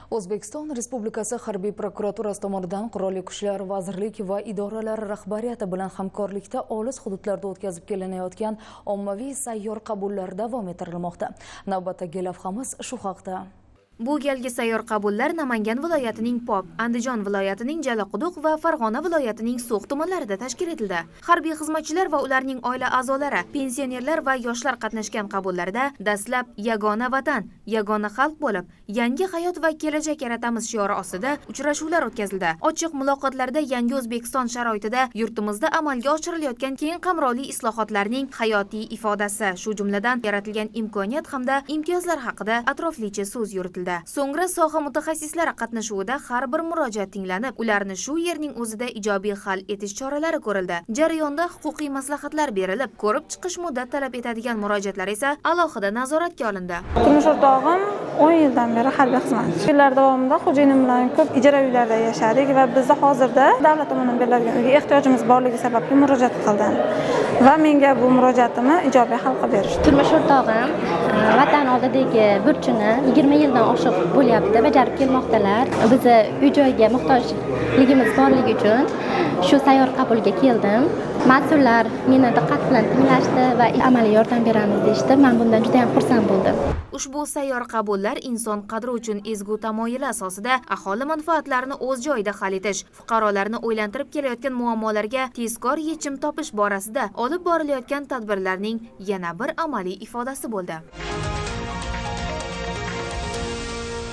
O'zbekiston Respublikasi Harbiy prokuraturasi tomonidan Qurolli Kuchlar vazirlik va idoralari rahbariyati bilan hamkorlikda olis hududlarda o'tkazib kelinayotgan ommaviy sayyor qabullar davom ettirilmoqda. Navbatdagi lavhamiz shu haqda. Bu galgi sayyor qabullar Namangan viloyatining Pop, Andijon viloyatining Jalaquduq va Farg'ona viloyatining So'x tumanlarida tashkil etildi. Harbiy xizmatchilar va ularning oila a'zolari, pensionerlar va yoshlar qatnashgan qabullarda dastlab "Yagona vatan, yagona xalq bo'lib, yangi hayot va kelajak yaratamiz" shiori ostida uchrashuvlar o'tkazildi. Ochiq muloqotlarda yangi O'zbekiston sharoitida yurtimizda amalga oshirilayotgan keng qamrovli islohotlarning hayotiy ifodasi, shu jumladan yaratilgan imkoniyat hamda imtiyozlar haqida atroflicha so'z yuritildi. So'ngra soha mutaxassislari qatnashuvida har bir murojaat tinglanib, ularni shu yerning o'zida ijobiy hal etish choralari ko'rildi. Jarayonda huquqiy maslahatlar berilib, ko'rib chiqish muddat talab etadigan murojaatlar esa alohida nazoratga olindi. Turmush o'rtog'im 10 yildan beri harbiy xizmatchi. Yillar davomida xo'jayinim bilan ko'p ijara uylarda yashadik va bizda hozirda davlat tomonidan beriladigan uyga ehtiyojimiz borligi sababli murojaat qildim va menga bu murojaatimni ijobiy hal qilib berishdi. Turmush o'rtog'im vatan oldidagi burchini 20 yildan oshiq bo'lyapti, bajarib kelmoqdalar. Biza uy joyga muhtojligimiz borligi uchun shu sayyor qabulga keldim. Mas'ullar meni diqqat bilan tinglashdi va amaliy yordam beramiz deyishdi. Man bundan juda ham xursand bo'ldim. Ushbu sayyor qabullar inson qadri uchun ezgu tamoyili asosida aholi manfaatlarini o'z joyida hal etish, fuqarolarni o'ylantirib kelayotgan muammolarga tezkor yechim topish borasida olib borilayotgan tadbirlarning yana bir amaliy ifodasi bo'ldi.